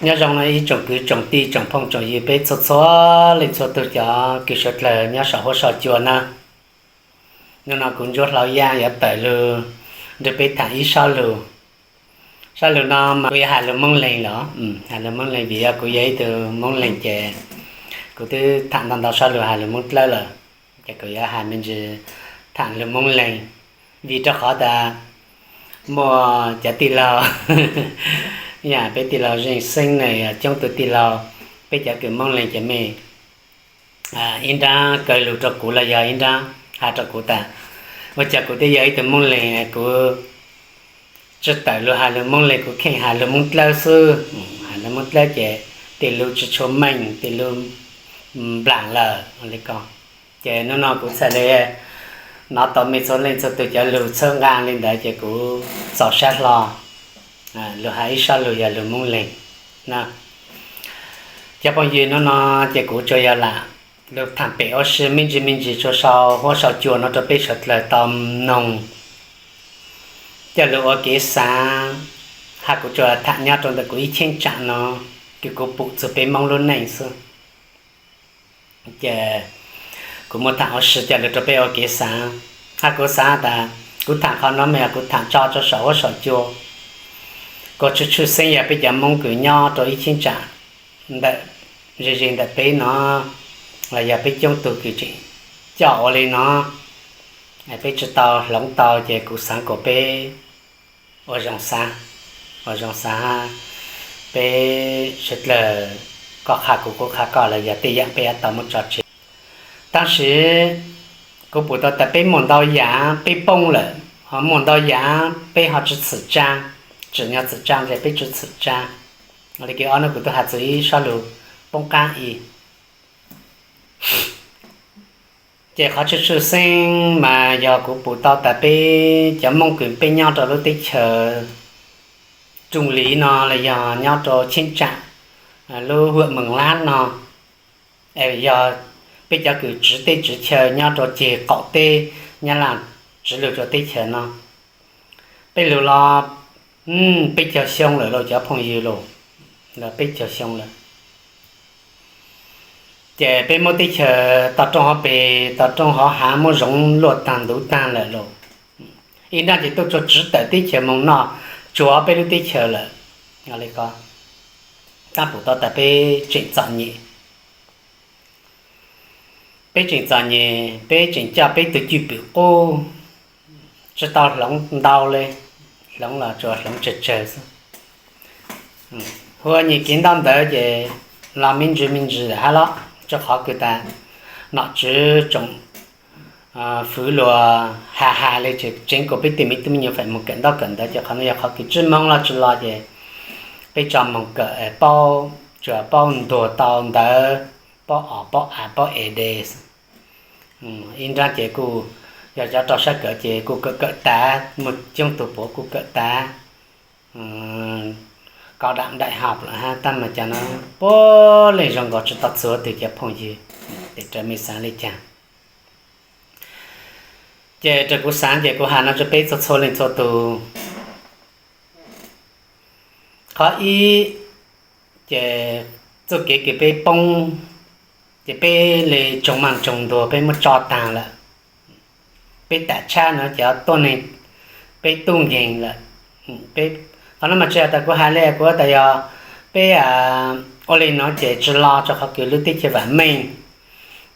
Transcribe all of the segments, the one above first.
Nyob zoo no ib tsoom kwv tsoom tij tsoom phooj tsoom ywg peb txhua txhua leej txhua tus cov kws suav dlawg nyob saum huab saum cua na. Hnub no kuv Ntsuab Hlau Yaj yuav tawm lug nrug peb tham ib sob lug. Sob lug no mas kuv yuav has lug Moob Leeg los, has lug Moob Leeg vim yog kuv yog ib tug Moob Leeg ces kuv twb tham ntau ntau sob lug has lug Moob Dlawb lawm, ces kuv yuav has me ntsis tham lug Moob Leeg, vim rau qhov tas muaj cov tij laug, yam peb tij laug Zeej Xeeb ne, coob tug tij laug, peb cov kws Moob Leeg ces mej ib nrab kaw lug rau kuv los yog ib nrab has rau kuv tas, ua cas kuv twb yog ib tug Moob Leeg kuv tsi tawm lug has lug Moob Leeg, kuv kheej has lug Moob Dlawb xwb. Has lug Moob Dlawb ces tej lug tsi tshua meej, tej lug nplaam lawm li ko. Ces hnub no kuv txhaj le nov tau mej txhua leej txhua tug cov lug txhawb nqaa li ntawd ces kuv txaus sab hlo lug has ib sob lug yog lug Moob Leeg na. Cov phooj ywg, hnub no ces kuv tsuas yog lam lug tham pem ua si me ntsis me ntsis tsuas sau huab sau cua no rau peb suav dlawg tau noog. Coj lug ua kev xaav, hab kuv tsuas tham nyob rau ntawm kuv ib cheeb tsam no, kws kuv pum txug peb Moob lub neej xwb. Ces kuv muaj tham ua si coj lug rau peb ua kev xaav. Hab kuv xaav tas kuv tham qhov no mas yog kuv tham tso rau saum huab saum cua, kuv tshwj tshwj xeeb yog peb cov Moob kws nyob rau ib cheeb tsam ntawm ze ze ntawm peb no, los yog peb coob tug kws tseem coj ua li no, peb tsi tau hloov tau ces kuv xaav kuas peb ua zoo xaav, ua zoo xaav, peb suav dlawg, koj qha kuv kuv qha koj los yog tej yaam peb yuav tau muab tso tseg. Tab sis kuv pum tau tas peb muaj ntau yaam peb poob lawm, ho muaj ntau yaam peb ho tsi txhwm tsaa, tsim nyog txhwm tsaa ces peb tsi txhwm tsaa. Li kws ob nub kuv tub has txug ib sob lug poob qaab i Ces qhov tshwj tshwj xeeb mas yog kuv pum tau tas peb cov Moob kws peb nyob rau lub teb chaws Tsooj Liv no los yog nyob rau cheeb tsam lub huam Mees Lab no, yog peb cov kws tswv teb tswv chaw nyob rau ceg qaum teb Nyab Laj tswv lug rau teb chaws no, peb lug los peb caug xyoo lawm lauj cov phooj ywg lauj, los peb caug xyoo lawm. Ces peb muab teb chaws toj roob hauv pes toj roob hauv hav muab zoov luaj taag ntuv taag lawm lauj. Ib nrab ces tuaj tsuag tswv tawm teb chaws moog noj tsuav peb lub teb chaws lawm. Tab pum tau tas peb tseem txom nyem, peb tseem txom nyem, peb tseem coj peb tug cwj pwm qub tsi tau hloov ntau le, hloov los tsuas hloov tsawg tsawg xwb. Hu ua nyem kev ntau ntawd ces los me ntsis me ntsis lawm hab los, rua qhov kws tas nom tswv tsoom fwv luas has has le tseev kuas peb tej me tub me nyuam feem moog kawm ntaub kawm ntawv ces qhov no yog qhov kws tsi moog los tsi los ces peb tso moog kawm paub, tsuas paub ntuag tau ntawv, paub os paub av paub es de. Ib nrab ces kuj yog cov rau sab kawm ces kuj kawm kawm tav, muaj coob tug puav kuj kawm tav, kov dam daim hauv lawm hab tab mas cov no puab leej zoo nkaus tsi tau txhua tug cov phooj ywg, tes raws mej xaav le caag. Ces raws kuv xaav ces kuv has no rua peb txhua txhua leej txhua tug. Qhov ib, ces txuj kev kws peb poob, ces peb le tsoog maj tsoog ntuag peb muab tso taag lawm. Peb tam tshab no ces tuab neeg peb tub nkeeg lawm. Qhov no mas tsi has tas kuv has le, kuv has tas yog peb ua le no ces tsi los rua qhov kws lub teb chaws vam meej,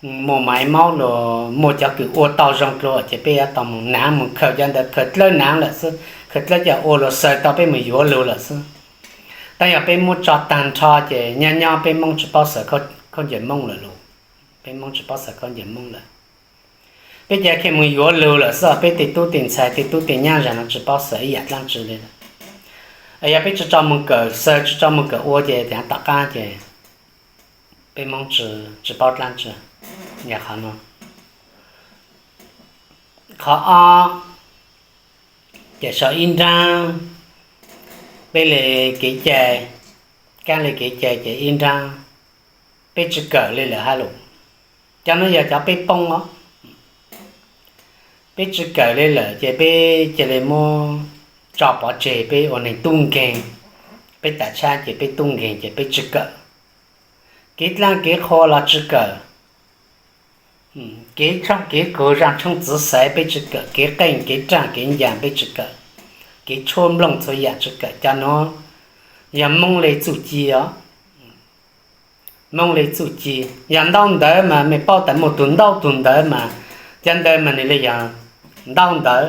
muaj maiv maub los muaj cov kws ua tau zoo dlua ces peb yuav tau moog naav moog khaws cov ntawd khaws dlawb naav lawm xwb, khaws dlawb cov ua luas xaws tau peb moog yuav lug lawm xwb. Tab yog peb muab tso taag nrho ces nyob nyob peb Moob tsi paub xaws khaub ncaws Moob lawm lauj. Peb Moob tsi paub xaws khaub ncaws Moob lawm. Peb ca kheej moog yuav lug lawm xwb, peb tej tub tej ntxhais tej tub tej nyab zag no tsi paub xaws ib yaam dlaab tsi le lawm. Yog peb tsi tso moog kawm xaws tsi tso moog kawm ua ces tom qaab ces peb Moob tsi paub dlaab tsi. Yog qhov no. Qhov ob, ces sau ib nraab, peb le kev cai, kaab le kev cai ces ib nraab, peb tsi kawm le lawm hab lauj. Cov no yog cov peb poob os. Peb tsi kawm le lawm ces peb ca le muab tso pov tseg peb ua neeg tub nkeeg. Peb tas tshab ces peb tub nkeeg ces peb tsis kawm. Kev dlaaj kev qhua los tsis kawm. Kev tshooj kev kug zaj tshooj txwv xaiv peb tsis kawm, kev qeej kev raag kev ncaag peb tsis kawm, kev tshuab nplooj txhua yaam tsis kawm. Cov nuav yog Moob le txuj ci os. Moob le txuj ci, yog ntaub ntawv mas mej paub tas muaj tug ntaub tug ntawv mas, cov ntawv mas nwg le yog ntaub ntawv,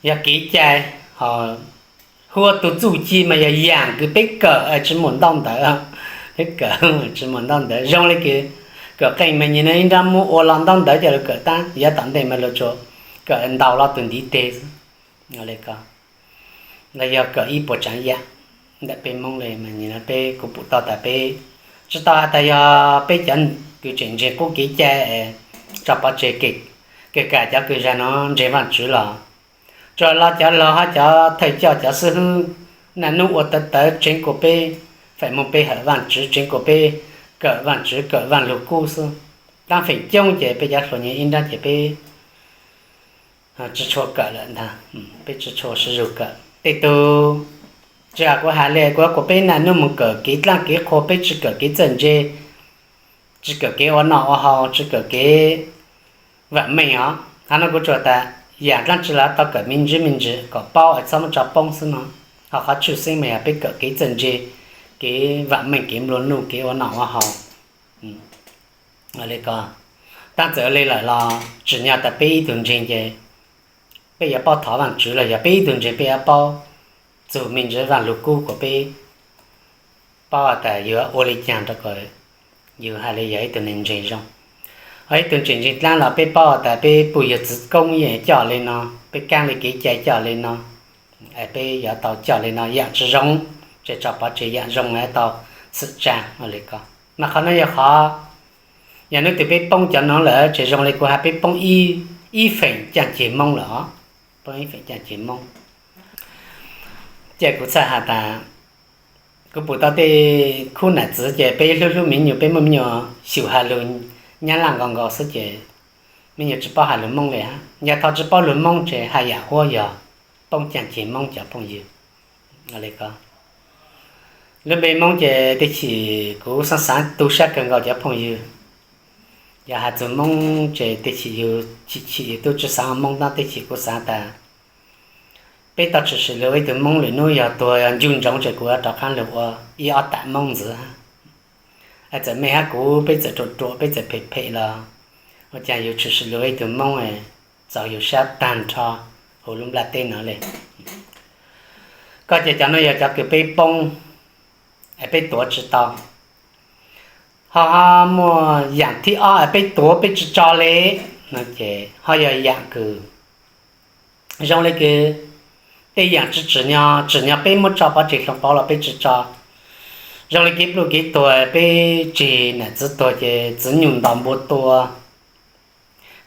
yog kev cai, ho hu ua tug txuj ci mas yog yaam kws peb kawm tsis muaj ntaub ntawv. Peb kawm tsis muaj ntaub ntawv zoo le kws kawm qeej mas nyim no ib nrab muab ua los ntaub ntawv coj lug kawm tab, yav tom ntej mas luag tsuas kawm ntaus lo tug ntiv teg xwb. Los yog kawm ib puas tsaav yaam ntawm peb Moob le mas nyim no peb kuv pum tau tas peb tsis tau has tas yog peb cov kws tseem ntseeg qub kev cai es tso pov tseg, kawg kam cov kws zag no ntseeg Vaajtswv los tsuas los cov laug hab cov thawj coj cov xib hwb naj nub ua tawv tawv tseev kuas peb feem moog peb hawm Vaajtswv, tseev kuas peb kawm Vaajtswv kawm Vaaj lug kub xwb. Taab feem coob ces peb cov hluas nyob ib nrab ces peb tsis tshua kawm lawm ntag, peb tsis tshua sib zug kawm. Tej tug tsis has kuv has le kuv, kuas peb naj nub moog kawm kev dlaaj kev qhua, peb tsis kawm kev txawj ntse, tsis kawm kev ua noj ua haus, tsis kawm kev vaam meej os. Qhov no kuv tsuas tas yaam dlaab tsi los tau kawm me ntsis me ntsis kom paub es txhob muab tso poob xwb no. Ho qhov tshwj xeeb mas yog peb kawm kev txawj ntse, kev vaam meej, kev nplua nuj, kev ua noj ua haus. Ua le ko, tab txawm ua le lawm los tsim nyog tas peb ib tug ntseeg ces peb yuav paub thov Vaajtswv, los yog peb ib tug ntseeg peb yuav paub txug me ntsis Vaaj lug kub kuas peb paub tas yug ua le caag rau kom yug has le yog ib tug neeg ntseeg zoo. Ho ib tug tseem ntseeg dlaab los peb paub tas peb puj yug txwv koob yeej coj le no, peb kaab le kev cai coj le no, peb yuav tau coj le no. Yaam tsi zoo ces tso pov tseg, yaam zoo tau txhwm tsaa ua le ko. Mas qhov no yog qhov, yog nub twg peb poob cov no lawm ces zoo le kuv has peb poob ib feem caaj ceg Moob lawm os. Poob ib feem caaj ceg Moob. Ces kuv txhaj has tas kuv pum tau tej khub nam txwv ces peb hlub hlub me nyuam, peb muaj me nyuam xyum has lug Nyab Laj nkaus nkaus xwb ces me nyuam tsis paub has lug Moob le hab. Yog thaus tsis paub lug Moob ces has yaam huab yog poob caaj ceg Moob cov phooj ywg. Lub npe Moob ces tej chim kuv xaav xaav tu sab kawg nkaus cov phooj ywg. Yog has txug Moob ces tej chim yug, chim chim yug tub tsi xaav ua Moob tab, tej chim kuv xaav tas peb tau tshwm sim lug ua ib tug Moob lwm nub yog tuag ncu ntsoov ces kuv yuav rov qaab lug ua ib ob tam Moob ntxiv. Txawm mej hab kuv peb txawm ruam ruam, peb txawm phem phem los ua caag yug tshwm sim lug ua ib tug Moob txaus yug sab taag nrho huv lub nplaj teb no le. Koj ces cov no yog cov kws peb poob, peb tuav tsi tau. Ho muaj yaam thib ob peb tuav peb tsi tso le no ces ho yog yaam kws zoo le kws tej yaam tsi tsim nyog, tsim nyog peb muab tso pov tseg hloov pauv los peb tsi tso. Zoo le kev pluj kev tuag, peb tseg nam txwv tuag ces txwv nyuj nto npua tua,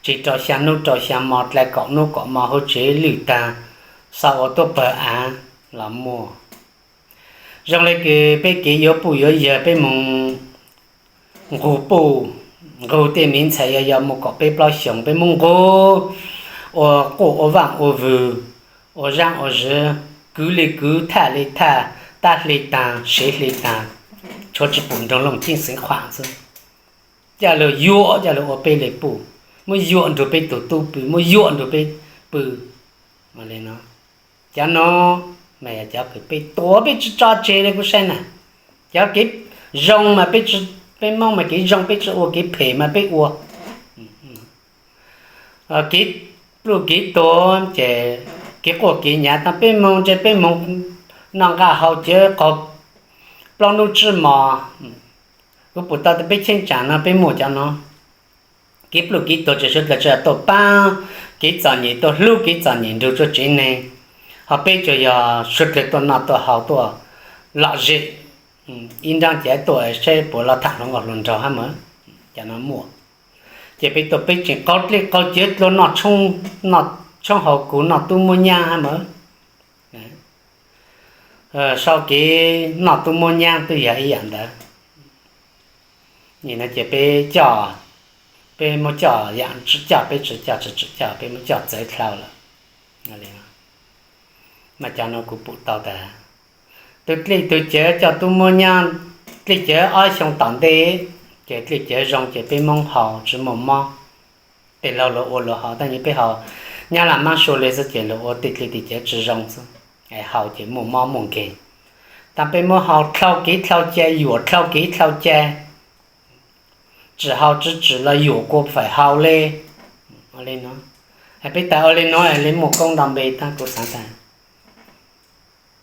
tseg rau xya nub rau xya mo, dlai kaum nub kaum mo, hauv tsev lwj taag, xa ua tuab pawg av los muaj. Zoo le kws peb kev yuav puj yuav yawg, peb moog nqug puj, nqug tej miv ntxhais yau yau mus kaum peb plaub xyoos, peb muab nqug ua quaj ua vaaj ua vwg, ua zaab ua zig, kwv le kwv, thaj le thaj, tab hle taag sev hle taag, tshuav tsi pum nroog looj ceeb xeev khuam xwb. Ca lug yuam, ca lug ua peb le puj, muab yuam nrug peb tug tub pw, muab yuam nrug peb pw. Cov no mas yog cov kws peb tuav peb tsi tso tseg le kuv saib na. Cov kev zoo mas peb, peb Moob mas kev zoo peb tsi ua, kev phem mas peb ua. Kev pluj kev tuag ces kev quaj kev nyav taag, peb moog ntse peb moog noj nqaj haus cawv qaug plaub nub tsib mos. Kuv pum tau peb cheeb tsam no peb muaj cov no. Kev pluj kev tuag ces suav dlawg tsi tuaj paab kev txom nyem, tuaj hlub kev txom nyem nrug tsuas tsev neeg, ho peb tsuas yog suav dlawg tuaj noj tuaj haus tuaj lom zem ib nraab cav tuaj saib puas los tham hluas nkauj hluas nraug hab mas. Cov no muaj. Ces peb tuaj peb tseem qaug dlej qaug cawv dlua noj tshoob haus kug, noj tub muab nyab hab mas. Sau kev noj tub muab nyab twb yog ib yaam ntawd. Nim no ces peb coj, peb muab coj yaam tsi coj, peb tsi coj tsi tsi coj, peb muab coj txawv dlhau lawm. Mas cov no kuv pum tau tas tus dlej tus cawv coj tub muab nyob, dlej cawv ob xyoo tom ntej, ces dlej cawv zoo ces peb Hmoob haus tsis muaj mob. Tej laug luag ua luag haus, tab sis peb haus Nyab Laj Mab Sua li xwb ces luag ua tej dlej tej cawv tsis zoo xwb, haus ces muaj mob muaj nkeeg. Tab peb muab haus dhau kev dhau cai, yuam dhau kev dhau cai, tsis haus tsis tsim los yuam kua faim haus li. Ua li no, peb tas ua li no li muaj koob nto npe, tab kuv xav tas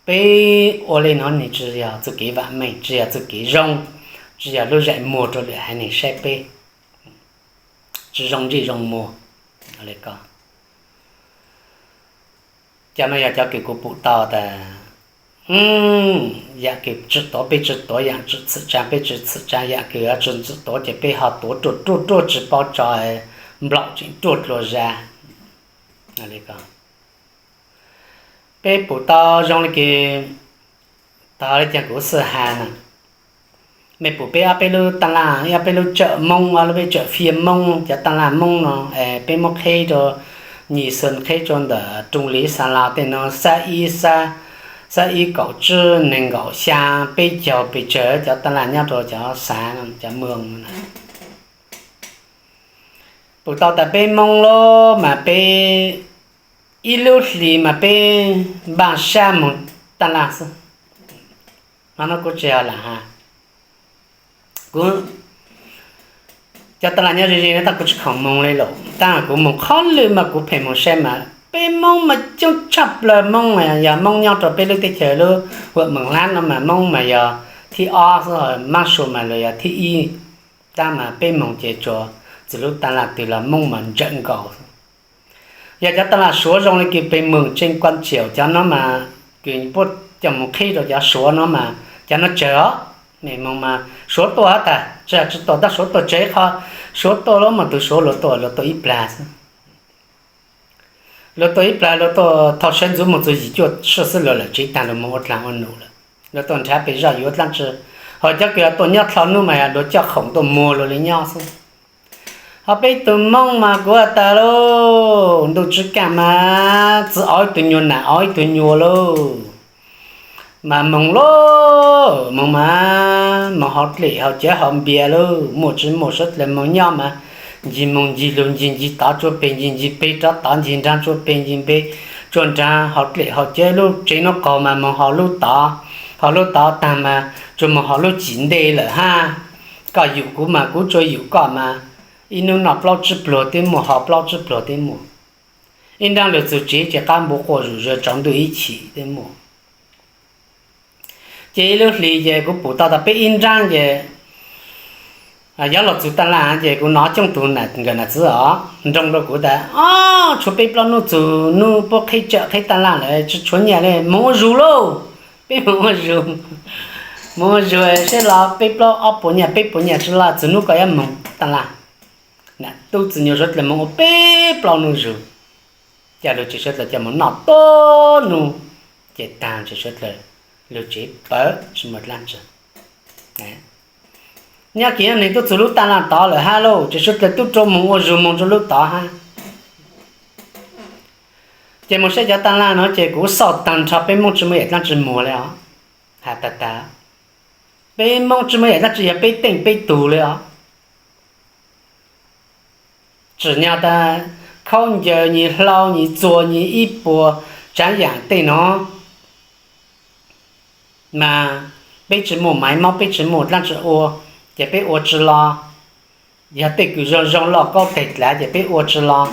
peb ua li no nws tsis yog txoj kev vam meej, tsis yog txoj kev zoo, tsis yog lub zais muag rau lwm haiv neeg saib peb, tsis zoo ntsej zoo muag. Cov no yog cov kws kuv pum tau tas yam kws tsim tuav peb tsis tuav, yam tsim txhim tsaa peb tsis txhim tsaa, yam kws tsis txim tuav ces peb ho tuav ruaj ruaj ruaj tsis paub tso, nplaum tseem ruaj dlua zag. Peb pum tau zoo li kws tog li cas kuv xwb has na, mej pum peb ob peb lub taj laj, ob peb lub tsawm Moob, ob lub peb tsawm fiaj Moob, cov taj laj Moob no, peb muab qheb rau Nyis Xoo, qheb rau ntawm Rooj Lis Xas Las tej no, xab ib, xab ib kaum tsib nees nkaum xya, peb caug pes tsawg cov taj laj nyob rau cov xav no, cov moos no. Pum tau tas peb Moob lub mas peb ib lub hlis mas peb npaj sab moog taj laj xwb. Hmo no kuv tsis yog lam has, kuv cov taj laj nyob ze ze no tab kuv tsis khoom moog li lawm, tab kuv moog qhov lwj mas kuv pheej moog saib mas peb Moob mas coob tshaj plaws. Moob mas yog Moob nyob rau peb lub teb chaws lub huam meem hlab no mas Moob mas yog thib ob xwb, Mab Sua mas los yog thib ib. Tab mas peb moog ces tsuas txug lub taj laj twg los Moob mas ntsawm nkaus. Yog cov taj laj Suav zoo li kws peb moog tseem kuaj tsiaum cov no mas kws puab coj moog qhib rau cov Suav no mas cov no tsawg os. Mej moog mas Suav tuaj hab tas tsis yog tsis tuaj tab Suav tuaj tsawg ib qho, Suav tuaj lub mas tug Suav luag tuaj luag tuaj ib plag xwb. Luag tuaj ib plag luag tuaj thaum sawv ntxuv moog txug yim cuaj sij xwb luag lawm tsev taag luag moog ua dlaag ua num lawm. Luag tuaj nrhav pes zog yuav dlaab tsi, ho cov kws tuaj nyob dlhau nub mas luag coj khoom tuaj muag luag li nyob xwb. Ho peb tug Moob mas kuv has tas lauj, ntuj tsi kaaj mas txiv auv ib tug nyuas nam auv ib tug nyuas lauj. Mas moog lauj, moog mas moog haus dlej haus cawv haus npias lauj, muaj tsis muaj suav dlawg moog nyob mas ncig moog ncig lug ncig ncig tod tsua peg ncig ncig peg rov tod ncig nraag tsua peg ncig npeg tsua nraag haus dlej haus cawv lub tsev nub qaug mas moog haus lub tod, haus lub tod taag mas tsuas moog haus lub cim ntej lawm hab. Koj yum kuv mas kuv tsuas yum koj mas ib nub noj plaub tsib pluag twb muaj haus plaub tsib pluag twb muaj. Ib nraab lug txug tsev ces qab npua quaj zuj zus tsaus ntuj ib chim twb muaj. Ces ib lub hlis ces kuv pum tau tas peb ib nraab ces yuav lug txug taj laj ces kuv nov coob tug nam txiv os nroo rau kuv tas, o, tshuav peb plaub nub txug nub puab qhib tsawm qhib taj laj lawm tsi tshuav nyaj le, moog ua zug lauj. Peb moog ua zug, moog ua zug seb los peb plaub ob puas nyaj peb puas nyaj tsi lug txug nub koj yuav moog taj laj. Nam tub txiv nyuas suav dlawg moog ua peb plaub nub zug, ca lug tsev suav dlawg ca moog noj tuab nub, ces taag tsev suav dlawg lug tsev pawg tsi muaj dlaab tsi. Nyob kis nyob neeg tub txug lub taj laj tod lawm hab lauj, tsev suav dlawg tub rua moog ua zug moog rua lub tod hab. Ces moog saib cov taj laj no ces kuv xauj taag nrho peb Moob tsi muaj yam dlaab tsi muag le os. Has tag tag, peb Moob tsi muaj yam dlaab tsi yog peb teej peb tug le os. Tsim nyog tas khaub ncaws nyis hlau nyis txuas nyis ib puas tsaav yaam tej no mas peb tsi muaj maiv mob peb tsi muaj dlaab tsi ua, ces peb ua tsi los. Yog tej kws zoo zoo loj kaub teg dlav ces peb ua tsi los,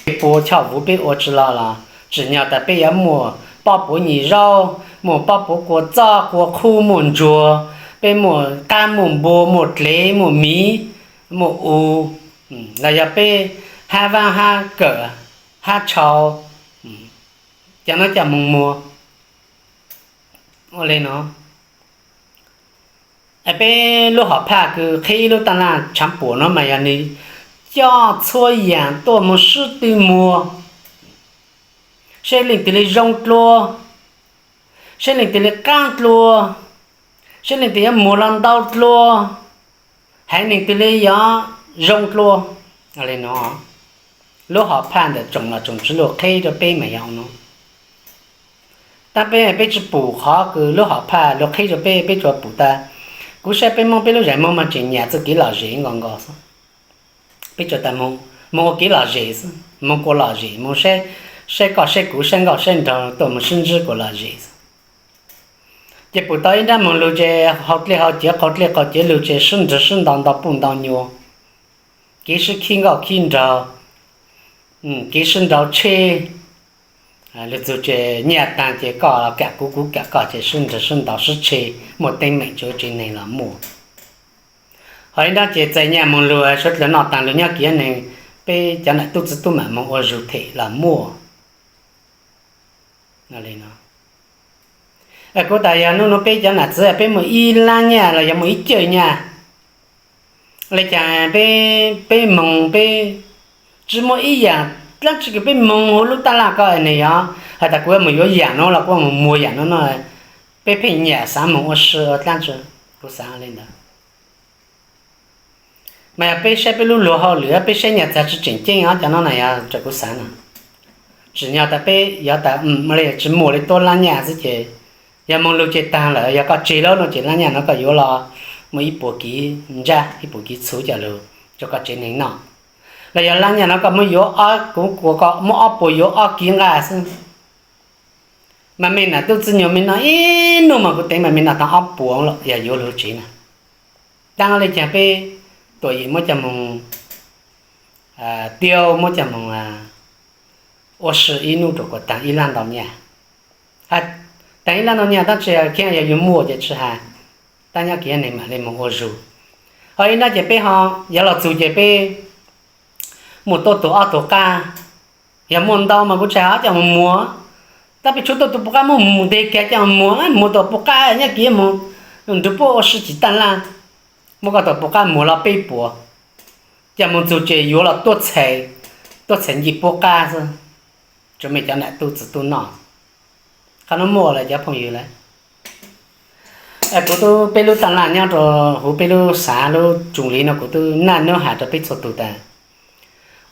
tej pua choj vuv peb ua tsi los los tsim nyog tas peb yuav muaj pob puav nyis zaub, muaj pob puav kua txob kua qhub, muaj ntsuag, peb muaj qab muaj npua muaj dlev muaj miv muaj u, los yog peb hab vaab hab kawm hab tshau, cov no coj moog muag. Ua le no, peb lub hom phaj kws qhib lub taj laj tshaav puam no mas yog nwg coj txhua yaam tuaj moog sib tw muag, seb leej twg li zoo dlua, seb leej twg li qaab dlua, seb leej twg yuav muag los ntau dlua, haiv neeg twg li yuav zoo dlua. Lub hom phaj ntawm tsoom los tsoom tswv luag qhib rau peb mas yog no. Tab peb, peb tsis pum qhov kws lub hom phaj luag qhib rua peb, peb tsuas pum tas, kuv saib peb Moob peb lub zais muag mas tseem nyam txuj kev lom zem nkaus nkaus xwb. Peb tsuas tas moog ua kev lom zem xwb, moog kuas lom zem, moog saib koj saib kuv saib nkauj saib nraug tuaj moog sib ntsib kuas lom zem xwb. Ces pum tau ib nrab moog lug ces haus dlej haus cawv qaug dlej qaug cawv lug ces sib nrug sib ntaus ntau puj ntau nyuas, kev sib khib nkauj khib nraug, kev sib nraus tsheb, lug txug ces nyaj taag ces koj kam kuv kuv kam koj ces sib nrug sib ntaus sib tshe, muaj teeb meem tsuav tsev neeg los muaj. Ho ib nrab ces txais nyaj moog lug suav dlawg noj taag lug nyob kiv neeg, peb cov nam tub txiv tub mam moog ua zug them los muaj. Kuv tas yog nub nub peb cov nam txiv peb muaj ib lab nyaj los yog muaj ib cawj nyaj, le caag peb moog peb tsis muaj ib yaam dlaab tsi kws peb moog huv lub taj laj ko ne yog has tas kuv moog yuav yaam nuav los kuv moog muag yaam nuav no, peb pheej nyam xaav moog ua si ua dlaab tsi. Kuv xaav le ntawd. Mas yog peb saib peb lub luag hauj lwm, peb saib nyaj txag tsis tseem ceeb os, cov no na yog raws kuv xaav na. Tsim nyog tas peb yog tas tsis muaj le tuab lab nyaj xwb ces yog moog lug ces taag lawm, yog koj tseg lawm no ces lab nyaj no koj yuav los muaj ib puas kiv ntsaj ib puas kiv txhuv coj lug rua koj tsev neeg noj. Los yog lab nyaj no koj muab yuav, kuv kuas koj muab ob puas yuav ob kiv nqaj xwb. Mas mej nam tub txiv nyuas mej noj ib nub mas kuv teev mas mej noj taag ob puas lawm yog yuav lug tsev na. Taab le caag peb tuam yim muab coj moog tiau, muab coj moog ua si ib nub rua kuas taag ib lab ntau nyaj. Taag ib lab ntau nyaj tab tsi kheev yog yug muaj ces tsis has, tab nyob kiv neeg mam le moog ua zug. Ho ib nrab ces peb ho yuav los txug ces peb muaj tuaj tug ob tug qab, yog muaj ntau mas kuv tsis has coj moog muag, tab peb tshuav tuaj tug puj qab muab mus nteg kag coj moog muag, muag tug puj qab nyob kiv moog nrug puab ua si tsim taj laj, muab koj tug puj qab muag los peb puas, coj moog txug ces yuav los tuaj txhais, tuaj txhais nce puab qab xwb, tsuav mej cov nam tub txiv tub noj. Qhov nuav muaj lawm cov phooj ywg lawm. Kuv tub peb lub taj laj nyob rua huv peb lub xav lub tsoom li no kuv tub naj nub has rua peb txhua tug tas,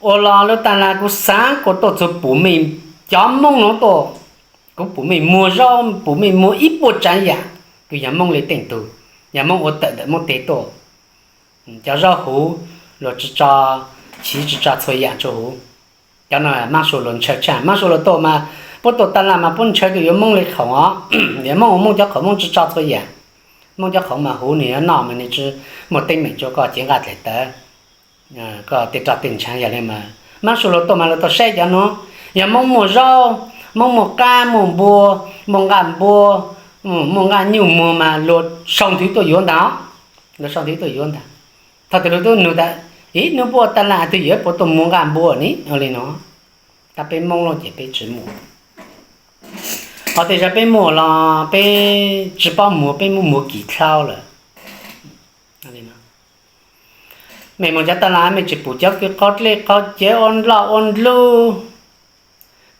ua los lub taj laj kuv xaav kuas tuaj txug pum mej cov Moob nuav tuaj, kuv pum mej muag zaub pum mej muag ib puas tsaav yaam kws yog Moob le teej tug, yog Moob ua tawm ntawm Moob teg tuaj. Cov zaub huv luag tsi tso, chiv tsi tso txhua yaam rua huv. Cov no Maab Sua luag ntshaw tshaj, Maab Sua luag tuaj mas puab tuaj taj laj mas puab ntshaw kws yuav Moob le khoom os, yog Moob ua Moob cov khoom Moob tsi tso txhua yaam. Moob cov khoom mas huv nwg yuav noj mas nwg tsi muaj teeb meem rua koj cev nqaj dlaim tawv, koj tej roj tej ntshaav yog le mas Maab Sua luag tuaj mas luag tuaj saib cov nuav, yog Moob muaj zaub, Moob muaj qab muaj npua, muaj nqaj npua, muaj nqaj nyuj muag mas luag sau nthwv tuaj yuav ntag, luag sau nthwv tuaj yuav ntag. Thaum twg luag tub nug tas, ib nub puab ua taj laj twg yuav puas tuaj muag nqaj npua ne, ua le nuav. Tab peb Moob lawm ces peb tsi muaj. Ho tej zag peb muaj los peb tsi paub muag, peb muab muag kim dlhau lawm. Mej moog cov taj laj mej tsi pum cov kws qaug dlej qaug cawv ua nploj ua nplug,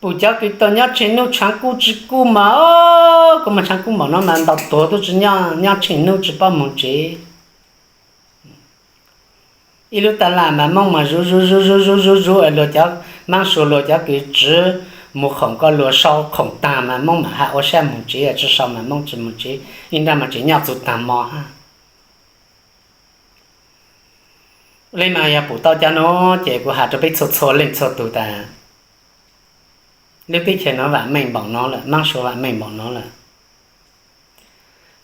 pum cov kws tuaj nyob tsheej nub tshaav kub tsi kub mas, kuv mas tshaav kub npaum no mas ntau tuag tub tsi nyob tsheej nub tsi paub moog tsev. Ib lub taj laj mas Moob mas zuv zuv zuv zuv zuv zuv zuv, luag cov Maab Sua luag cov kws tswv muag khoom ko luag sau khoom taag mas Moob mam hab ua sab moog tsev, tsi sau mas Moob tsi moog tsev, ib nrab mas tseem nyob txug taag mo hab. Le mas yog pum tau cov nuav ces kuv has rua peb txhua txhua leej txhua tug tas, lub teb chaws nuav vam meej npaum no lawm, Maab Sua vam meej npaum no lawm.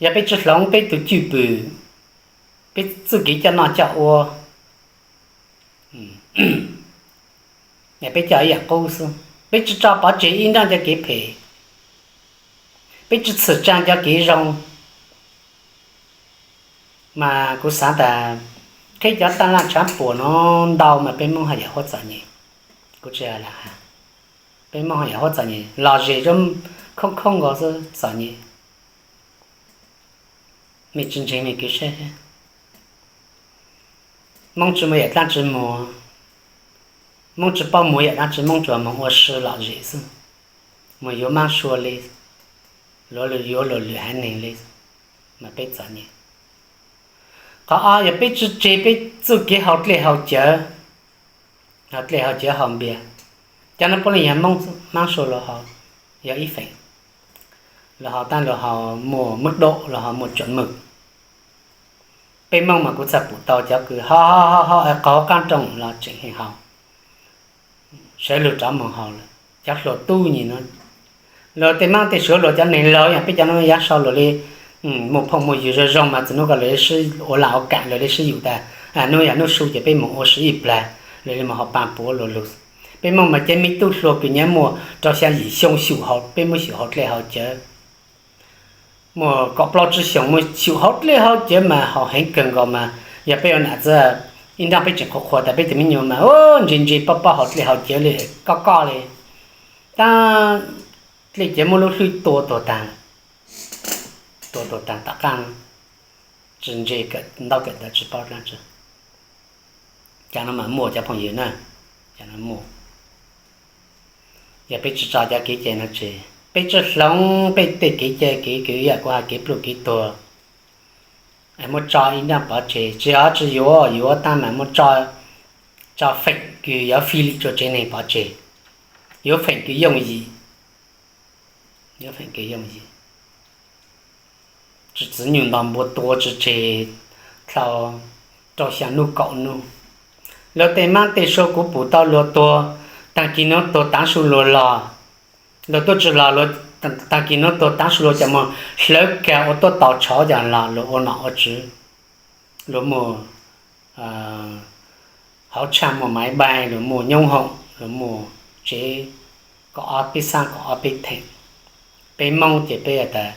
Yog peb tsi hloov peb tug cwj pwm, peb txuj kev coj noj coj ua, peb coj ib yaam qub xwb, peb tsi tso pov tseg ib nrab cov kev phem, peb tsi txhwm tsaa cov kev zoo, mas kuv xaav tas qheb cov taj laj tshaav puam no ntau mas peb Moob haj yam huab txom nyem. Kuv tsi has, peb Moob haj yam huab txom nyem, lom zem zoo khoob khoob nkaus xwb txom nyem. Mej tsi ntseeg mej kwv saib. Moob tsi muaj yam dlaab tsi muag, Moob tsi paub muag yam dlaab tsi, Moob tsuas moog ua si lom zem xwb, moog yuav Maab Sua le, yuav luag lwm haiv neeg le, mas peb txom nyem. Qhov ob yog peb tsi tseg peb txuj kev haus dlej haus cawv, haus dlej haus cawv haus npias, cov nuav puav leej yog Maab Sua luag haus, yog ib feem. Los ho tab los ho muaj mub daum los ho muaj tsuam mws. Peb Moob mas kuv txawm pum tau cov kws ho ho ho qhov qab nrooj los tseem heev hauv, sawv lug rov moog haus lawm. Cov hluas tub nyim no, luag tej Moob tej Suav luag cov neeg laug yog peb cov no yav sau luag li muaj phooj muaj ywg zoo zoo mas txhua hnub ko luag li sib ua lag ua kam, luag li sib yum tas hnub yog hnub su ces peb moog ua si ib plag, luag li moog haus paj puav luag lug. Peb Moob mas cov me tub hluas kws nyab muaj rau xya yim xyoo xyum hauv, peb muab xyum hauv dlej hauv cawv, muaj kaum plaub tsib xyoos muaj xyum hauv dlej hauv cawv mas haus heev kawg nkaus mas yog peb ua nam txiv ib nrab peb tseem qhuas qhuas tas peb tus me nyuam mas ntse ntse pob pob hauv dlej hauv cawv li koj koj li. Tab dlej cawv muab lub hlwb tua tuag taag, tua tuag taag tom qaab, tsi ntse kawm ntaub kawm ntawv tsi paub dlaab tsi. Cov no mas muaj cov phooj ywg na, cov no muaj. Yog peb tsi tso cov kev cai no tseg, peb tsi hloov peb tej kev cai kev kwv yam kuv hais kev pluj kev tuag, muab tso ib nrab pov tseg, tsi yog tsi yuav, yuav tab mas muab tso feem kws yuav fij lim rua tsev neeg pov tseg, yuav feem kws yooj yim, yuav feem kws yooj yim. Tsi txwv nyuj ntog npua tua tsi tseg dlhau rau xya nub kaum nub. Luag tej Moob tej Suav kuv pum tau luag tuag, taag kis nuav tuag taav su luag los, luag tuaj tsi los, taag kis nuav tuag taav su luag coj moog hlawv kag ua tuab tau tshauv coj los luag ua nom ua tswv, luag muaj hauv tshaj, muaj maiv npaig, luag muaj nyoob hoom, luag muaj tsev kaum ob peb xaab kaum ob peb theem. Peb Moob ces peb tas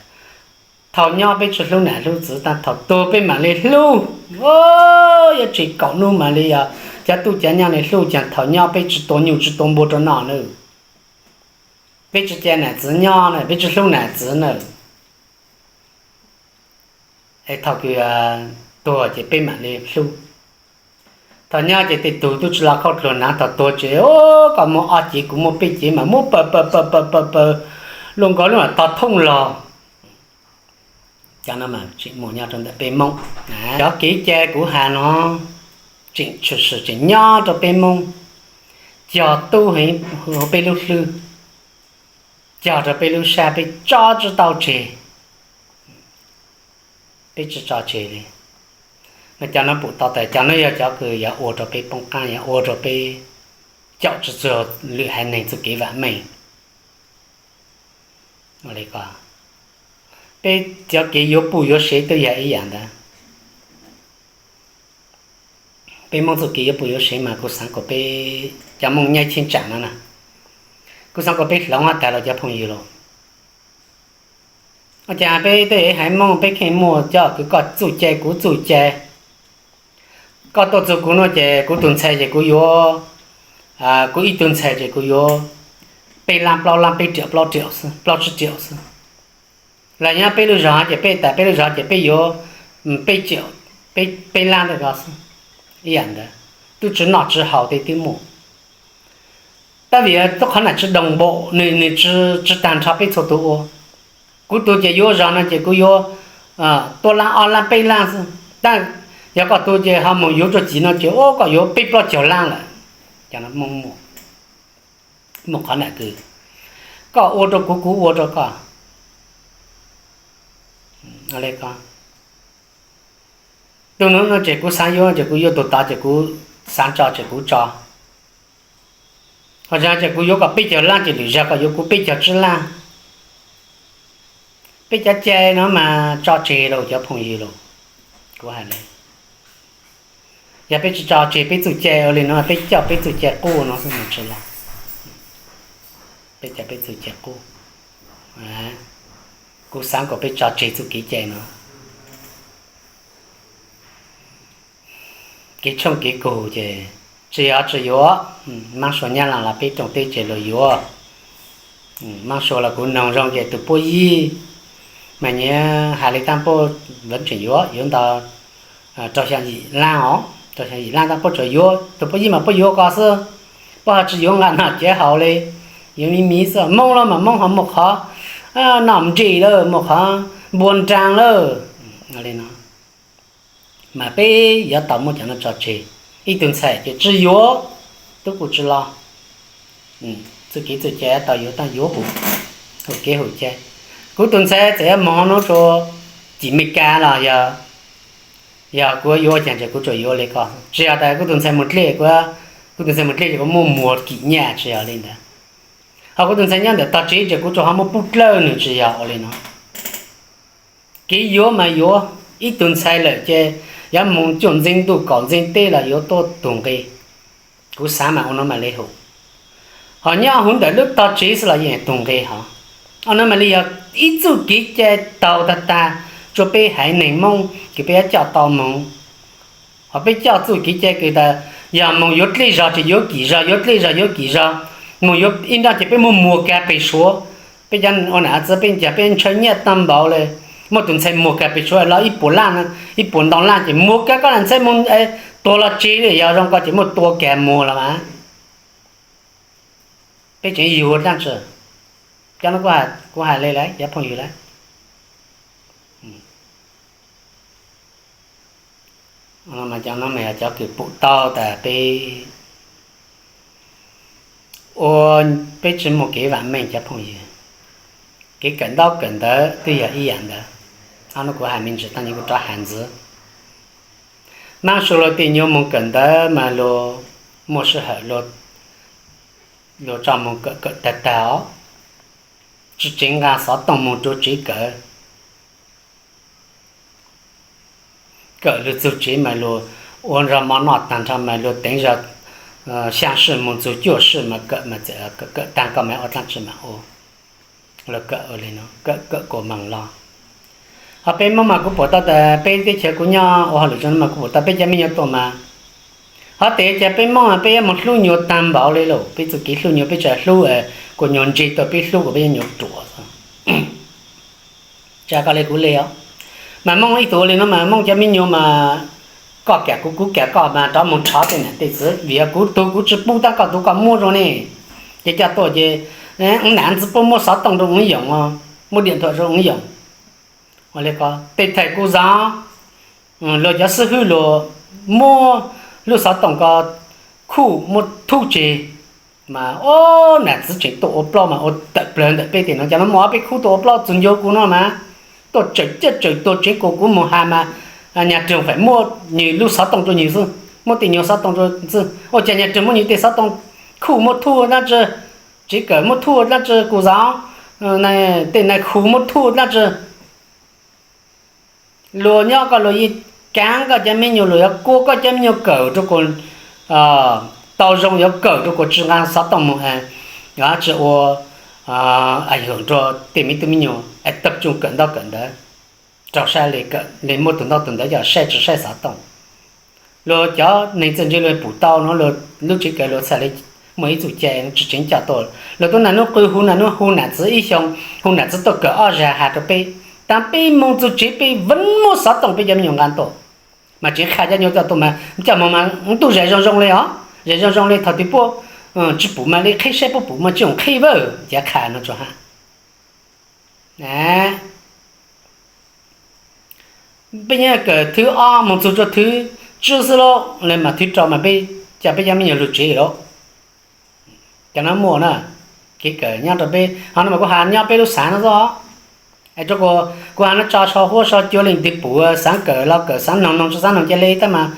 thaum nyob peb tsi hlub nam hlub txwv tab thaum tuag peb mam li hlub. Yuav tseg kaum nub mam li yog cov tub cov nyab li hlub, ces thaum nyob peb tsi tua nyuj tsi tua npua rua noj na, peb tsi ca nam txwv nyob na, peb tsi hlub nam txwv na. Es thaum kws tuag ces peb mam li hlub. Thaum nyob ces tej tug tub tsi los khauj dluag naav, thaum tuag ces koj muaj ob cev kuv muaj peb cev mas muab paws paws paws paws paws, luag nkaus lub mam tog thooj los. Cov no mas tseem muaj nyob rau ntawm peb Moob. Cov kev cai kuv has no tseem tshwm sim tseem nyob rau peb Moob, cog tub heev huv peb lub hlwb, cog rau peb lub sab peb tso tsi tau tseg, peb tsi tso tseg li. No cov no pum tau tas cov no yog cov kws yuav ua rau peb poob qaab, yuav ua rau peb caum tsi txuag lwm haiv neeg txuj kev vam meej. Peb cov kev yuav puj yuav sev twb yog ib yam ntawd. Peb Moob txuj kev yuav puj yuav sev mas kuv xaav kom peb cov Moob nyob cheeb tsam no na, kuv xaav kom peb hloov huab tag los cov phooj ywg los. Ua cas peb tej haiv Moob peb kheej muaj cov kws koj txuj cai kuv txuj cai. Koj tuaj txug kuv no ces kuv tug ntxhais ces kuv yuav, kuv ib tug ntxhais ces kuv yuav peb lab plaub lab peb riam plaub riam xwb, plaub tsib riam xwb. Los nyob peb lub zog ces peb tas peb lub zog ces peb yuav peb riam, peb lab ntawm ko xwb. Ib yam ntawd, twb tsi noj tsi haus tej twb muaj. Tab vim tub qhov nam tsi doos npaum, nws tsi tag nrho peb txhua tus ua. Kuv tug ces yuav zog no ces kuv yuav tuab lab ob lab peb lab xwb, tab yog koj tug ces ho moog yuav tuaj cim no ces ua koj yuav peb plaub caug lab lawm. Cov no muaj qhov nam kws koj ua rau kuv, kuv ua rau koj. Tug nuav no ces kuv xaav yuav ces kuv yuav tug tod ces kuv xaav tso ces kuv tso. Ho zag ces kuv yuav koj peb caug lab ces lwm zag koj yuav kuv peb caug tsib lab. Peb cov cai no mas tso tseg los cov phooj ywg los, kuv hais li, yog peb tsi tso tseg peb txuj cai ua li no peb coj peb txuj cai qub no xwb mas tsi los. Peb coj peb txuj cai qub, kuv xaav kom peb tso tseg txuj kev cai no. Kev tshooj kev kug ces tsi yog tsi yuav, Maab Sua Nyab Laaj los peb rooj teb ces luag yuav. Maab Sua los kuv noog zoo ces tus puab yig mas nyias hais li tab puab vuv tseem yuav, yuav ntau rau xya yim lab os, rau xya yim lab tab puab tsuas yuav, tus puab yig mas puab yuav ko xwb, puab ho tsi yuav nqa noj cev haus li. Yuav miv miv xwb, Moob los mas Moob ho muaj qhov noj nrig lawm, muaj qhov npua nraag lawm li no. Mas peb yuav tau muab cov no tso tseg. Ib tug ntxhais ces tsi yuav, tub kuj tsi los. Txuj kev txuj cai tau yuav, tau yuav hum, hum kev hum cai. Kuv tus ntxhais txawm yuav moog nub rua tim Meskas los yog, yog kuv yuav ua caag ces kuv tsuas yuav le koj. Tsi yog tas kuv tus ntxhais moog dlej, kuv tus ntxhais moog dlej ces kuv muaj muag kim nyaj, tsi yog le ntawd. Ho kuv tus ntxhais nyob ntawm tog tsev ces kuv tsuas ho muaj pub dlawb nwg, tsi yog ua le no. Kev yuav mas yuav ib tug ntxhais lawm ces yuav moog cuaj ntxeeg ntuj kaum ntxeeg teb los yuav tuaj tug nqe. Kuv xaav mas ua no mam le hum. Ho nyob huv ntawm lub tog tsev xwb los yeej tug nqe hov. Ua no mam li yog ib txuj kev cai taug tag tag rua peb haiv neeg Moob kws peb yuav coj tau moog. Ho peb coj txuj kev cai kws tas yog moog yuav dlej zog ces yuav kim zog, yuav dlej zog yuav kim zog, moog yuav ib nrab ces peb muaj muag kag peg suav. Peb cov ua nam txiv peb ncaag peb ntshaw nyaj taag npaum le, muaj tus ntxhais muag kag peg suav los ib puas laj, ib puas ntau laj ces muag kag koj nam ntxhais moog tuag los tseg le, yog zoo koj ces muaj tua kag muag los mas. Peb tseem yug dlaab tsi? Cov no kuv hais le lawm cov phooj ywg lawm. Cov no mas cov kws pum tau tas peb ua, peb tsi muaj kev vaam meej cov phooj ywg. Kev kawm ntaub kawm ntawv twb yog ib yaam ntawd. Ob nub kuv hais me ntsis tag nyi kuv rov hais ntxiv. Maab su luag tej nyuas moog kawm ntawv mas luag muaj sij hawm luag tso moog kawm kawm tag tag os, tsi tseev nqaa xov tooj moog rua tsev kawm. Kawm lug txug tsev mas luag ua zog mov noj tag nrho mas luag teev zog xyaa sij moog txug cuaj sij mas kawm mas txawm kawm taag koj mas ua dlaab tsi mas ua. Luag kawm ua le no, kawm kawm kuas moog lug. Ho peb Moob mas kuv pum tau tas peb teb chaws kuv nyob ua hauj lwm zoo mas kuv pum tau peb cov me nyuam tuaj mas, ho tes cas peb Moob peb yuav moog hlub nyuas taag npaum le lauj. Peb txuj kev hlub nyuas peb tsi hlub kuas nyuas ntse tuaj, peb hlub kuas peb yuav nyuas ruam xwb. Tsa koj le kuv le os. Mas Moob ib tug ua le no mas Moob cov me nyuam mas koj kam kuv kuv kam koj mas rov moog rhov tej nam tej txiv, vim yog kuv tug kuv tsi pub tab koj tug koj muab rua ne. Ces coj tuaj ces nam ntxiv puab muab xov tooj rua ub yoom, muab diam thuam rua ub yoom. Ua le ko tej thaim kuv zov luag cov xib hwb luag muab lub xov tooj ko khuj muab thuj tseg mas, o, nam txiv tseem tuaj ua plaub mas ua tawm plawg ntawm peb tej no. Cov no muaj ob peb khub tuaj ua plaub txug ncua kuv no mas, tuaj tsawm ciaj tsawm tuag tseev kuas kuv moog has mas nyag rag faim muab nwg lub xov tooj rua nwg xwb, muab tej nyuag xov tooj rua xwb. Ua cas nyag rag muab nwg tej xov tooj khuj muab thuj dlaab tsi, tsev kawm muab thuj dlaab tsi, kuv zov tej nais khu muab thuj dlaab tsi. Luag nyob koj luag yeej kaav koj cov me nyuam, luag yuav kua koj cov me nyuam kawm rua kuas tau zoo, yuav kawm rua kuas tsi nqaa xov tooj moog, tsi ua aim hawm rua tej me tub me nyuam es tag tsuj kawm ntaub kawm ntawv, rau saib le muaj tug ntaub tug ntawv coj saib tsi saib xov tooj. Luag cov neeg txawj ntse luag pum tau no, lub tsev kawm luag txhaj le muaj ib txuj cai tsi tseev coj tuaj. Luag tuaj naj nub qw hu naj nub hu nam txiv ib xyoo, hu nam txiv tuaj kawm ob zag has rua peb, taag peb moog txug tsev peb vaj muab xov tooj peb cov me nyuam nqaa tuaj. Mas tseev qha cov nyuam coj tuaj mas coj moog mas ntuj zais zoo zoo le os, zais zoo zoo le. Thaum twg puab tsi pum mas le qheb saib puab pum mas tsi zoo qheb vawj, cav qha no tsuas has. Peb nyob kawm thwv ob moog txug rua thwv tswb xwb lauj, le mas thwv rau mas peb coj peb cov me nyuam lug tsev lauj. Cov no muaj na, kev kawm nyob rau peb ho no mas kuv has nyob peb lub xaav no xwb os. Rua kuas kuv has no tso sau huab sau cua leej twg pum xaav kawm los kawm, xaav noog noog, tsi xaav noog ca le tab mas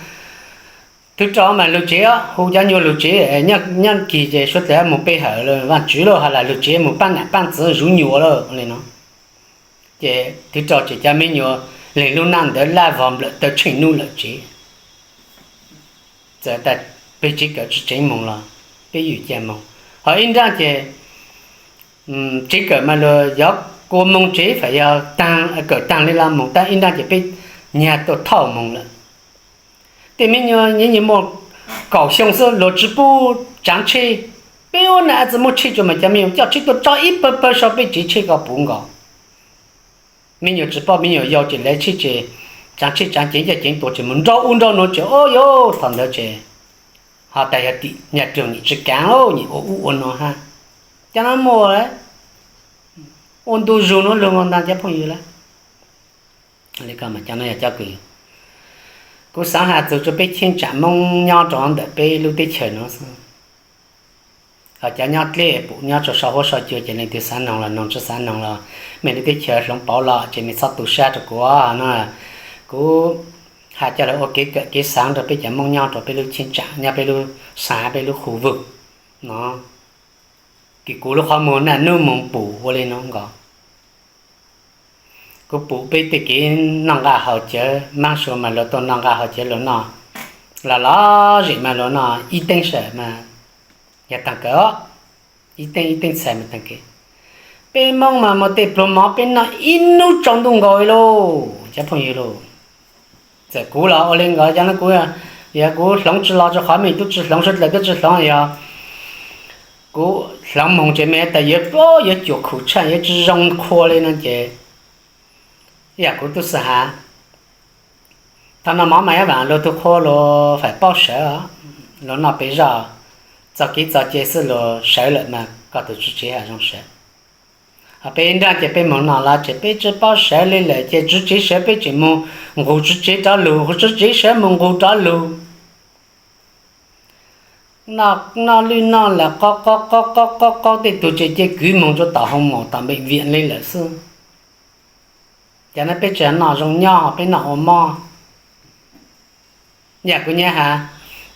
thwv rau mas lug tsev, hu cov nyuam lug tsev. Nyob kis ces suav dlawg moog pe hawm lawm, Vaajtswv lauj, has las lug tsev moog paab nam paab txiv zuv nyuas lauj le no. Ces thwv rau ces cov me nyuam leeg lub naj ntawd laj vog nplawm taw tsheej nub lawm tsev. Txawm tas peb tsev kawm tsi tseev moog los peb ywj ca moog. Ho ib nrab ces tsev kawm mas luag yog kua moog tsev fam yog kawm taag le los moog, tab ib nrab ces peb nyag tuaj thauj moog lawm. Tej me nyuam nyuam muaj kaum xyoo xwb luag tsi pub tsaav tsheb. Peb ua nam txiv muaj tsheb tsuas mas cov me nyuam coj tsheb tuaj tso ib pawg pawg sau peb tsev tsheb ko puv nkaus. Me nyuam tsis paub, me nyuam yau ces lawv tsheb ces tsaav tsheb tsaav ceev coj ceev tuag ces mus nrau ub nrau nuav ces, o yau, thaum ntawd ces ho tas yog tim nyaj rag nim tsis kaav lauj, nim ua ub ua no hab. Cov no muaj ua ntu zug nuav lug nkaus ntaag cov phooj ywg lawm. Cov no yog cov kws kuv xaav has txug rua peb cheeb tsam Moob nyob rau ntawm peb lub teb chaws no xwb. Los cov nyob dlej pum nyob rau saum huab saum cua ces leej twg xav noog los noog, tsis xav noog los mej lub teb chaws hloov pauv los ces mej txhob tu sab rau kuv no. Kuv hais coj los ua kev kawm kev xaav rau peb cov Moob nyob rau peb lub cheeb tsam, nyob peb lub xav, peb lub khu vwg no. Kuv lub qhov muag naj nub moog pum ua le nuav nkaus. Kuv pum peb tej kev noj nqaj haus cawv, maab sua mas luag tuaj noj nqaj haus cawv luag noj, los lom zem mas luag noj ib teeb sawm mas yog taag kawg, ib teeb ib teeb txhais mas taag kawg. Peb Moob mas muaj tej pluag mov peb noj ib nub tsaus ntuj nkaus li lauj cov phooj ywg lauj. Txawm kuv los ua le nkaus, yog kuv, yog kuv hloov tsi los rau qhov mej tub tsi hloov, suav dlawg tub tsi hloov, yog kuv hloov moog ces mej tas yuav, yuav cuam khum tshaj, yuav tsi zoo qhua li no ces, yam kuv tub xav has, thaum noj mov mas yuav vaam luag tug qhua, luag faim paub sawv, luag noj peb zaj, txoj kev txoj cai xwb luag sawv lawm mas koj tug tswv tsev has zoo sawv. Ho peb nraag ces peb moog noj los ces peb tsi paub sawv li lawm ces tswv tsev sawv peb tseem moog nqug tswv tsev rov lug, nqug tswv tsev sawv moog nqug rov lug. Noj, noj lwj noj lam qo qo qo qo qo qo, tej tug tseem cia kwv moog rua tom hoo maum tom npeej viam li lawm xwb. Ces no peb tsi noj zoo nyob, peb noj ua mob. Yam kuv nyab has,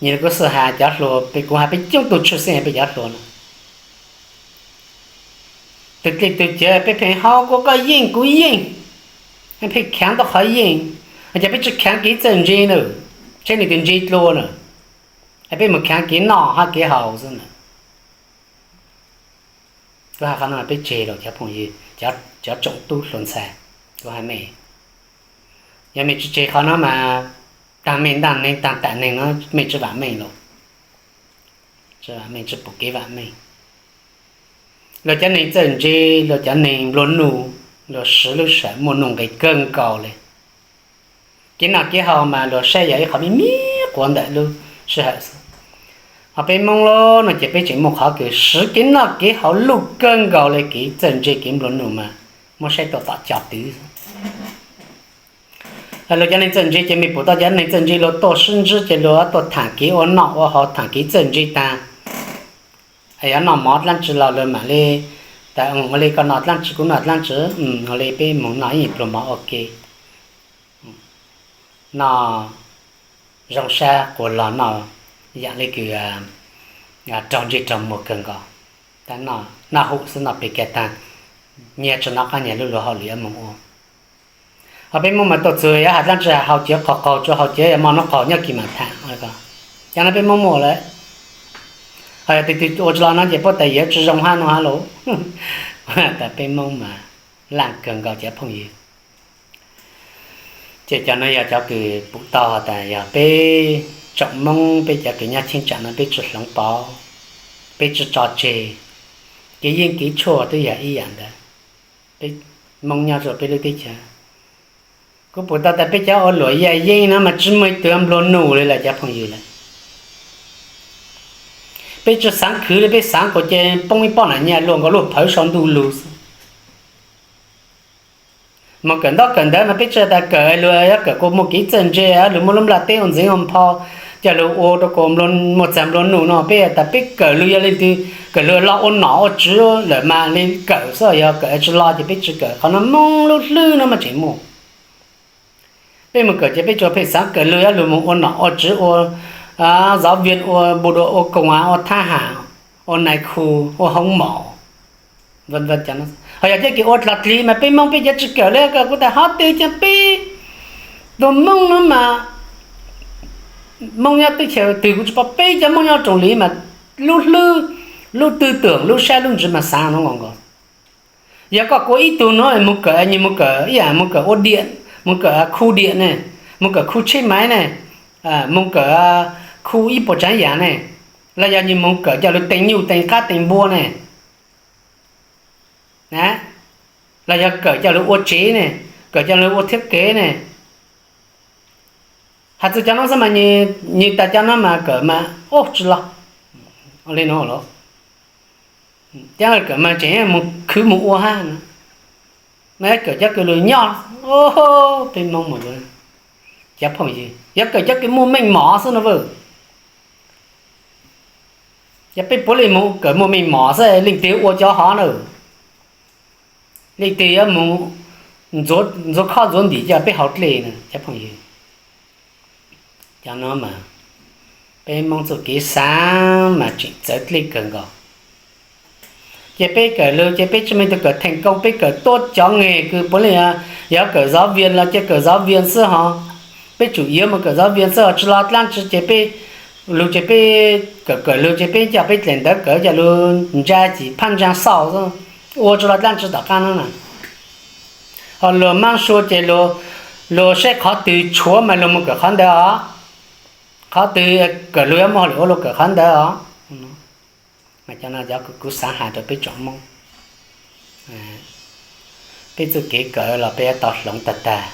nyias kuv xwb has cov hluas, kuv has peb coob tug tshwj xeeb peb cov hluas no. Tug dlej tug cawv peb pheej hau kuv koj yeej kuv yeej, pheej khaav tau qhov yeej, ces peb tsi khaav kev txawj ntse na, tsheb nws tus ntse dlua na, peb mus khaav kev noj hab kev haus xwb na. Kuv has qhov no peb tseg los cov phooj ywg, cov tsoom tub hluas ntxhais, kuv has mej, yog mej tsi tseg qhov no mas taag mej ntaaj neeg taag tam neeg no mej tsi vaam meej lawm, tsi vaam meej, tsi pum kev vaam meej. Luag cov neeg txawj ntse, luag cov neeg nplua nuj, luag swv lub sawm muaj nuj nqis kawg nkaus li. Kev noj kev haus mas luag saib yog ib qhov me me quav ntawm lub sij hawm xwb. Ho peb Moob lub no ces peb tseem muaj qhov kws swv kev noj kev haus luj kawg nkaus li, kev txawj ntse kev nplua nuj mas muab saib tuaj tom cov twv xwb. Luag cov neeg txawj ntse ces mej pum tau cov neeg txawj ntse luag tuaj sib ntsib ces luag tuaj thaam kev ua noj ua haus, thaam kev txawj ntse taag. Yog noj mov dlaab tsi los luag mam li tas ua le koj noj dlaab tsi kuv noj dlaab tsi, ua le peb moog noj ib pluag mov ua ke, noj zoo sab quas log, noj yam le kws raug ntsej raug muag kawg nkaus. Tab noj hum xwb, noj pes kiag taag, nyias tsi nov qab nyias lub luag hauj lwm yuav moog ua. Ho peb Moob mas tuaj txug yuav has dlaab tsi has haus cawv qaug qaug tsuav haus cawv, yog mov nub qaug nyob kis mas thaam. Cov no peb Moob muaj lawm. Ho yog tug twg ua tsi los no ces puab tas yuav tsi zoo hab no hab lauj. Tas peb Moob mas laaj kawg nkaus cov phooj ywg. Ces cov no yog cov kws pum tau has tas yog peb tsoom Moob, peb cov kws nyob cheeb tsam no peb tsi hloov pauv, peb tsi tso tseg, kev yeej kev tshuaj twb yog ib yam ntawd. Peb Moob nyob rua peb lub teb chaws, kuv pum tau tas peb cov ua luam yaj yeeb no mas tsi muaj ib tug nplua nuj li lawm cov phooj ywg lawm. Peb tsi xaav khwv li, peb xaav kuas ces poob ib pob nam nyaj luaj nkaus luaj phawv sau ntuj lug xwb. Moog kawm ntaub kawm ntawv mas peb tsi tas kawm luag yuav kawm kuas muaj kev txawj ntse, luag muaj lub nplaj teb ua ntxeev ua nphau, coj lug ua rau kuas muaj txag nplua nuj no. Peb tas peb kawm lug yog leej twg kawm lug los ua nom ua tswv lawm mas li kawm xwb, yog kawm tsi los ces peb tsi kawm. Qhov no Moob lub hlwb no mas tseem muaj. Peb moog kawm ces peb tsuas pheej xaav kawm lug yuav lug moog ua nom ua tswv, ua giáo viên, ua bộ đội, ua công an, ua thám hiểm, ua nai khu, ua hoob mom. Ho yog cov kws ua dlog dlig mas peb Moob peb cov tsi kawm li. Kuv tas hov twg cov peb tug Moob no mas Moob nyob teb chaws twg kuv tsi paub, peb cov Moob nyob rooj li mas lub hlwb, lub tư tưởng, lub sab lub ntsws mas xaav no nkaus nkaus. Yog koj kuas ib tug no moog kawm, nws moog kawm ib yam moog kawm ua diam, moog kawm khu diam ne, moog kawm khu tsheb maiv ne, moog kawm khu ib puas tsaav yam ne, los yog nws moog kawm coj lug teem nyuj teem qab teem npua ne, los yog kawm coj lug ua tsev ne, kawm coj lug ua thiết kế ne, has txug cov no xwb mas nws tas cov no mas kawm mas ub tsi lug li no los. Cov kawm mas tseem moog khwv moog ua hab no, mas kawm cov kws lug nyob, peb Moob mas cov phooj ywg, yuav kawm cov kws muaj meej mom xwb no. Yog peb puav leej mus kawm muaj meej mom xwb leej twg ua cov hov na? Leej twg yuav mus ntxuav khoj ntxuav ntim coj peb haus dlej na cov phooj ywg? Cov no mas peb Hmoob txuj kev xaav mas tseem txawv dlej kawg nkaus. Ces peb kawm lug ces peb tsi muaj tug kawm theem koo, peb kawm tuab cov nqeg kws puav leej yog kawm zov vias los ces kawm zov vias xwb hov. Peb tsum yuav mus kawm zov vias xwb hov, tsi los dlaab tsi ces peb lug ces peb kawm kawm lug ces peb coj peb dlaim ntawv kawm coj lug ntsa cim phab ntsaa xauj xwb, ua tsi los dlaab tsi tom qaab no na. Ho luag maab sua ces luag saib qhov twg tshuav mas luag mus kawm qhov ntawd os. Qhov twg kawm luag yuav muaj hauj lwm ua luag kawm qhov ntawd os. Mas cov no cov kuv xaav has rau peb tsoom Hmoob, peb txuj kev kawm los peb yuav tau hloov tag tag.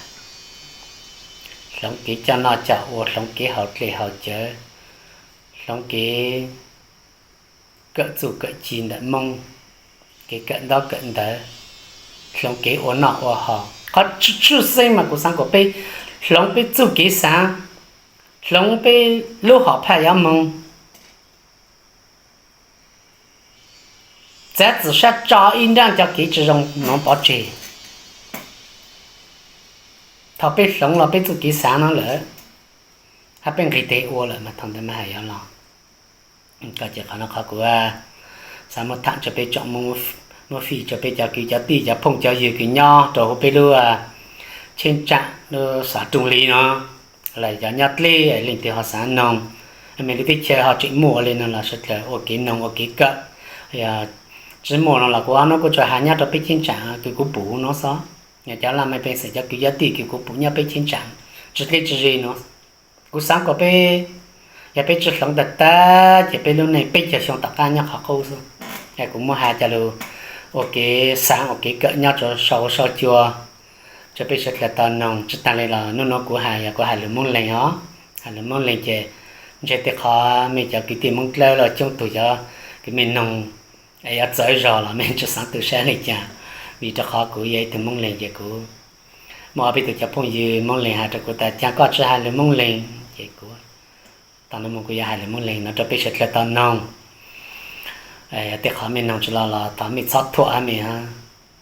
Hloov kev coj noj coj ua, hloov kev haus dlej haus cawv, hloov kev kawm txuj kawm ci ntawm Moob, kev kawm ntaub kawm ntawv, hloov kev ua noj ua haus. Qhov tshwj xeeb mas kuv xaav kom peb hloov peb txuj kev xaav, hloov peb lub hom phaj yuav moog, txav txim sab tso ib nrab cov kev tsi zoo nuav pov tseg. Thaum peb hloov los peb txuj kev xaav no lawm, hab peb nqis tes ua lawm mas thaum ntawd mas haj yuav los. Ko ces qhov no qhov kuv xaav muab tham rua peb tsoom Moob, muab fij rua peb cov kwv cov tij cov phooj cov ywg kws nyob rua huv peb lub cheeb tsam lub xov rooj li no, los cov nyob dleb leej twg ho xaav noog, mej lub teb chaws ho tseem muaj ua li no los sawv dlawg ua kev noog ua kev kawm. Yog tsi muaj no los kuv ob nub kuj tsuas has nyob rua peb cheeb tsam kws kuv pum no xwb, yog cov laj mej pej xeem cov kwv cov tij kws kuv pum nyob peb cheeb tsam tsi dleb tsi ze no. Kuv xaav kom peb, yog peb tsi hloov tag tag ces peb lub neej peb caug xyoo tom qab nyob qhov qub xwb. Es kuv muab has cov lug ua kev xaav ua kev kawm nyob rua sau sau cua rua peb sawv dlawg tau noog. Tsi taag le los nub nua kuv has yog kuv has lug Moob Leeg os. Has lug Moob Leeg ces ntshe tej qhov mej cov kwv tij Moob Dlawb los coob tug cov kws mej noog es yuav txawv zog los mej tsi xaav tu saib le caag, vim rua qhov kuv yog ib tug Moob Leeg ces kuv muaj ob peb tug cov phooj ywg Moob Leeg has rua kuv tas caag koj tsi has lug Moob Leeg ces kuv tau nub nua kuv yuav has lug Moob Leeg no rua peb sawv dlawg tau noog. Tej qhov mej noog tsi los los thov mej txhob thuam hab mej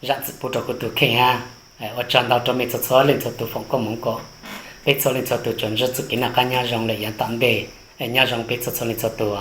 zam txim pub rua kuv tug kheej hab. Ua tsaug ntau rua mej txhua txhua leej txhua tug foom koob moov kuas peb txhua leej txhua tug tsuas ntsib txuj kev noj qab nyob zoo lawm yav tom ntej. Nyob zoo peb txhua txhua leej txhua tug.